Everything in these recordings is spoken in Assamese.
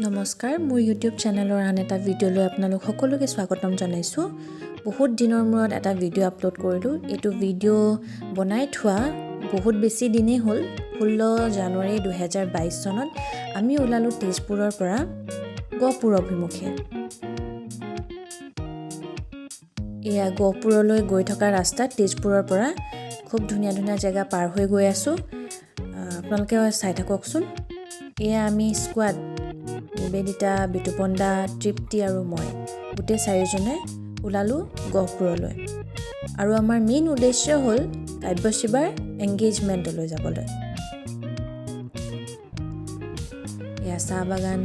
নমস্কাৰ, মোৰ ইউটিউব চেনেলৰ আন এটা ভিডিঅ'লৈ আপোনালোক সকলোকে স্বাগতম জনাইছোঁ। বহুত দিনৰ মূৰত এটা ভিডিঅ' আপলোড কৰিলোঁ। এইটো ভিডিঅ' বনাই থোৱা বহুত বেছি দিনেই হ'ল। 16 জানুৱাৰী 2022 চনত আমি ওলালোঁ তেজপুৰৰ পৰা গহপুৰ অভিমুখে। এয়া গহপুৰলৈ গৈ থকা ৰাস্তাত তেজপুৰৰ পৰা খুব ধুনীয়া ধুনীয়া জেগা পাৰ হৈ গৈ আছোঁ। আপোনালোকে চাই থাককচোন। এয়া আমি স্কোৱাড, নিবেদিতা, বিতুপন দা, তৃপ্তি আৰু মই, গোটেই চাৰিজনে ওলালোঁ গহপুৰলৈ আৰু আমাৰ মেইন উদ্দেশ্য হ'ল কাব্যশ্ৰীবাৰ এংগেজমেণ্টলৈ যাবলৈ। এয়া চাহ বাগান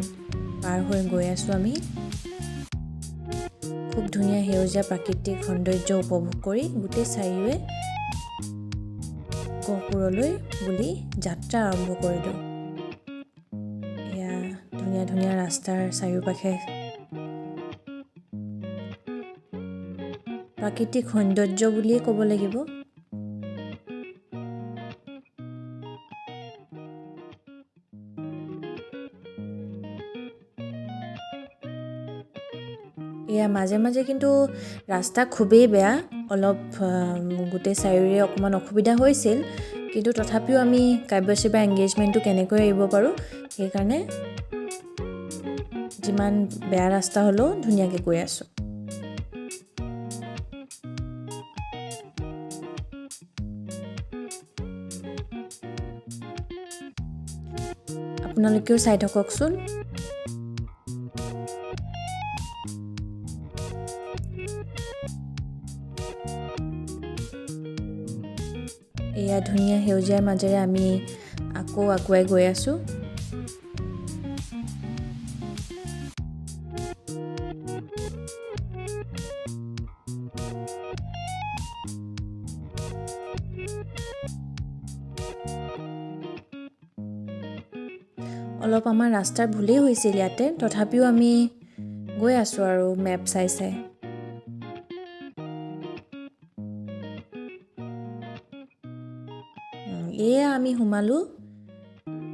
পাৰ হৈ গৈ আছোঁ আমি। খুব ধুনীয়া সেউজীয়া প্ৰাকৃতিক সৌন্দৰ্য উপভোগ কৰি গোটেই চাৰিওৱে গহপুৰলৈ বুলি যাত্ৰা আৰম্ভ কৰিলোঁ। এয়া ধুনীয়া ধুনীয়া ৰাস্তাৰ চাৰিওপাশে প্ৰাকৃতিক সৌন্দৰ্য বুলিয়ে ক'ব লাগিব। এয়া মাজে মাজে কিন্তু ৰাস্তা খুবেই বেয়া, অলপ গোটেই চাৰিওৰে অকণমান অসুবিধা হৈছিল। কিন্তু তথাপিও আমি কাব্যশ্ৰীবাৰ এংগেজমেণ্টটো কেনেকৈ এৰিব পাৰোঁ, সেইকাৰণে যিমান বেয়া ৰাস্তা হ'লেও ধুনীয়াকৈ গৈ আছোঁ। আপোনালোকেও চাই থাককচোন। এয়া ধুনীয়া সেউজীয়াৰ মাজেৰে আমি আকৌ আগুৱাই গৈ আছোঁ। অলপ আমাৰ ৰাস্তাৰ ভুলেই হৈছিল ইয়াতে, তথাপিও আমি গৈ আছোঁ আৰু মেপ চাই চাই। এয়া আমি সোমালোঁ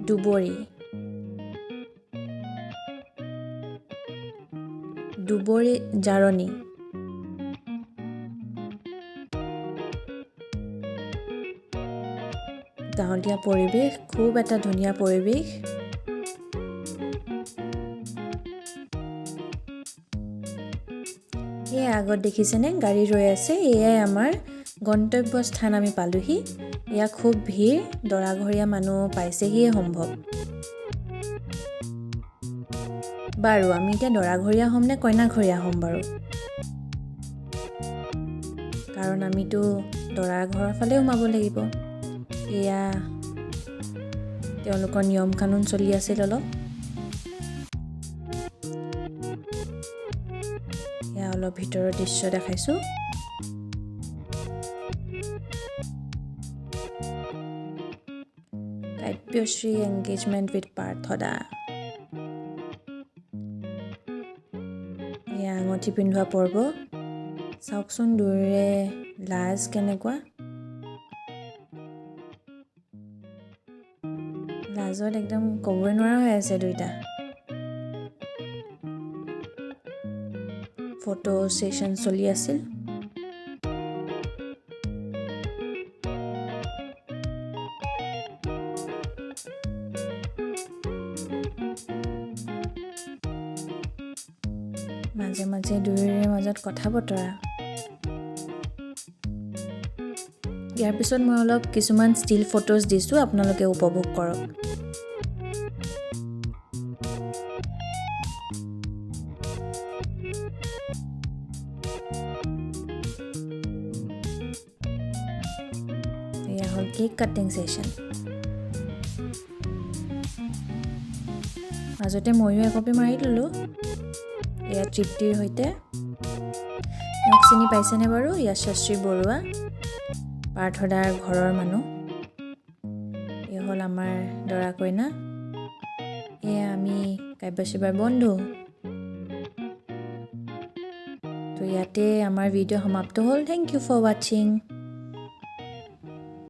দুবৰি, দুবৰি জাৰণি। গাঁৱলীয়া পৰিৱেশ, খুব এটা ধুনীয়া পৰিৱেশ। এয়া আগত দেখিছেনে গাড়ী ৰৈ আছে? এয়াই আমাৰ গন্তব্য স্থান, আমি পালোহি। এয়া খুব ভিৰ, দৰাঘৰীয়া মানুহ পাইছেহিয়ে সম্ভৱ। বাৰু, আমি এতিয়া দৰাঘৰীয়া হ'ম নে কইনাঘৰীয়া হ'ম বাৰু? কাৰণ আমিতো দৰা ঘৰৰ ফালে সোমাব লাগিব। এয়া তেওঁলোকৰ নিয়ম কানুন চলি আছিল অলপ। এয়া অলপ ভিতৰৰ দৃশ্য দেখাইছোঁ। কাব্যশ্ৰী এংগেজমেণ্ট উইথ পাৰ্থদা। এয়া আঙুঠি পিন্ধোৱা পৰ্ব। চাওকচোন দুয়োৰে লাজ কেনেকুৱা। লাজত একদম ক'বই নোৱাৰা হৈ আছে দুইটা। ফটো ছেশ্যন চলি আছিল। মাজে মাজে দুয়োৰে মাজত কথা বতৰা। ইয়াৰ পিছত মই অলপ কিছুমান ষ্টিল ফটোজ দিছোঁ, আপোনালোকে উপভোগ কৰক। এয়া হ'ল কেক কাটিং ছেশ্যন। মাজতে ময়ো একপি মাৰি ল'লোঁ। এয়া তৃপ্তিৰ সৈতে। এওঁক চিনি পাইছেনে বাৰু? যশস্বী বৰুৱা, পাৰ্থদাৰ ঘৰৰ মানুহ। এই হ'ল আমাৰ দৰা কইনা। এয়া আমি কাব্যশ্ৰীবাৰ বন্ধু। তো ইয়াতে আমাৰ ভিডিঅ' সমাপ্ত হ'ল। Thank you for watching.